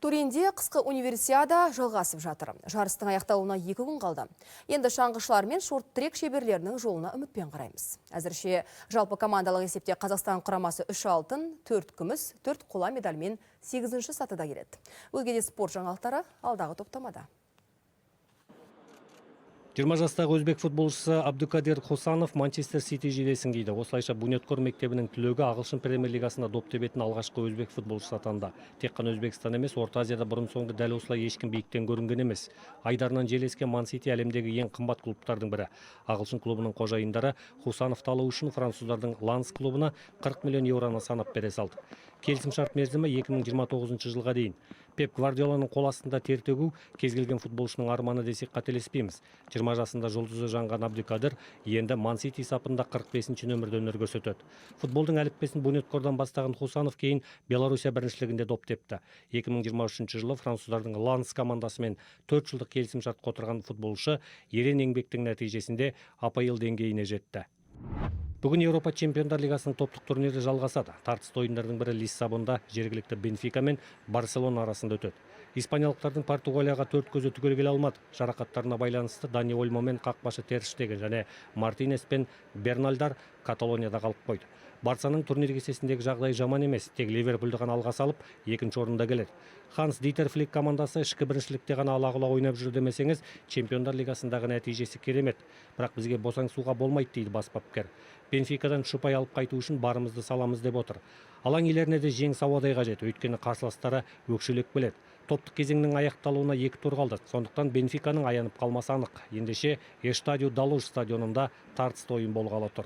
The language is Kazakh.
Туринде қысқы Универсиада жалғасып жатыр. Жарыстың аяқталуына 2 күн қалды. Енді шаңғышылар мен шорт-трек шеберлерінің жолына үмітпен қараймыз. Әзірше жалпы командалық есепте Қазақстан құрамасы 3 алтын, 4 күміс, 4 қола медальмен 8 сатыда келеді. Өзге де спорт жаңалықтары алдағы топтамада. 20 жастағы өзбек футболшысы Абдукадир Хусанов Манчестер Сити жейдесін киді. Осылайша Бунёдкор мектебінің түлегі ағылшын премьер лигасында доп тебетін алғашқы өзбек футболшысы атанды. Тек қана Өзбекстан емес, Орта Азияда бұрын соңды дәл осылай ешкім биіктен көрінген емес. Айдарынан жел ескен Ман Сити әлемдегі ең қымбат клубтардың бірі. Ағылшын клубының қожайындары Хусановты алу үшін француздардың Ланс клубына 40 миллион евроны санап бере салды. Келісімшарт мерзімі 2029 жылға дейін. Пеп Гвардиоланың қол астында тер төгу кез келген футболшының арманы десек, қателеспейміз. 20 жасында жұлдызы жанған Абдукадир енді Ман Сити сапында 45 нөмірде өнер көрсетеді. Футболдың әліппесін Бунёдкордан бастаған Хусанов кейін Белоруссия біріншілігінде доп тепті. 2023 жылы француздардың Ланс командасымен 4 жылдық келісімшартқа отырған футболшы ерен еңбектің нәтижесінде АПЛ деңгейіне жетті. Бүгін Еуропа Чемпиондар лигасының топтық турнирі жалғасады. Тартысты ойындардың бірі Лиссабонда жергілікті Бенфика мен Барселона арасында өтеді. Испаниялықтардың Португалияға төрт көзі түгел келе алмады. Жарақаттарына байланысты Дани Ольмо мен қақпашы Тер Штеген және Мартинес пен Бернальдар Каталонияда қалып қойды. Барсаның турнир кестесіндегі жағдайы жаман емес, тек Ливерпульді ғана алға салып, екінші орында келеді. Ханс Дитер Флик командасы ішкі біріншілікте ғана ала-құла ойнап жүр демесеңіз, Чемпиондар лигасындағы нәтижесі керемет. Бірақ бізге босаңсуға болмайды, дейді бас бапкер. Бенфикадан үш ұпай алып қайту үшін барымызды саламыз деп отыр. Алаң иелеріне де жеңіс ауадай қажет, өйткені қарсыластары өкшелеп келеді. Топтық кезеңнің аяқталуына екі тур қалды. Сондықтан Бенфиканың аянып қалмасы анық. Ендеше, Эштадиу да Луш стадионында тартысты ойын болғалы тұр.